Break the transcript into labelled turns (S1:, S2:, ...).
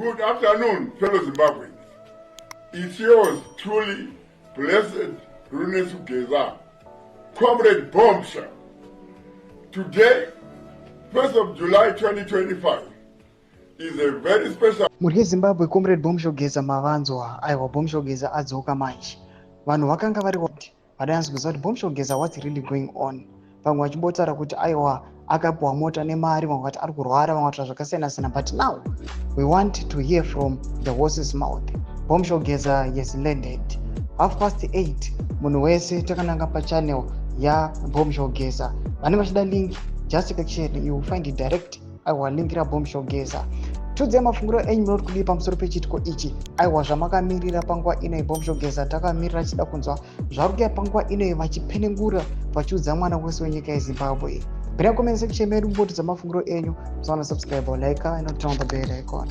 S1: Good afternoon, fellow Zimbabweans. It's yours truly, Blessed Runesu Geza, Comrade Bombshell. Today, 1st of July 2025, is a very special
S2: Mhuri yeZimbabwe, Comrade Bombshell Geza mavanzwa. Aiwa, Bombshell Geza adzoka manje. Vanhu vakanga vari kuti vadanzi kuziva kuti Bombshell Geza, what's really going on? Vamwe vachimbotaura kuti aiwa, akapiwa mota nemari, vamwe vati ari kurwara, vamwe vataura zvakasiyana siyana, but now we want to hear from the horse's mouth. Bombshell Geza has landed. 8:30, munhu wese takananga pachannel yaBombshell Geza. Vanenge vachida link, just click share, you will find it direct. Aiwa, link raBombshell Geza. Tiudzei mafungiro enyu, munoti kudii pamusoro pechiitiko ichi? Aiwa, zvamakamirira panguva ino, Bombshell Geza takamirira chida kunzwa zvari kuya panguva ino, vachipenengura, vachiudza mwana wese wenyika yeZimbabwe. Pinda comment section medu, mbotiudza mafungiro enyu. Musaona subscribe, like and turn on the bell icon.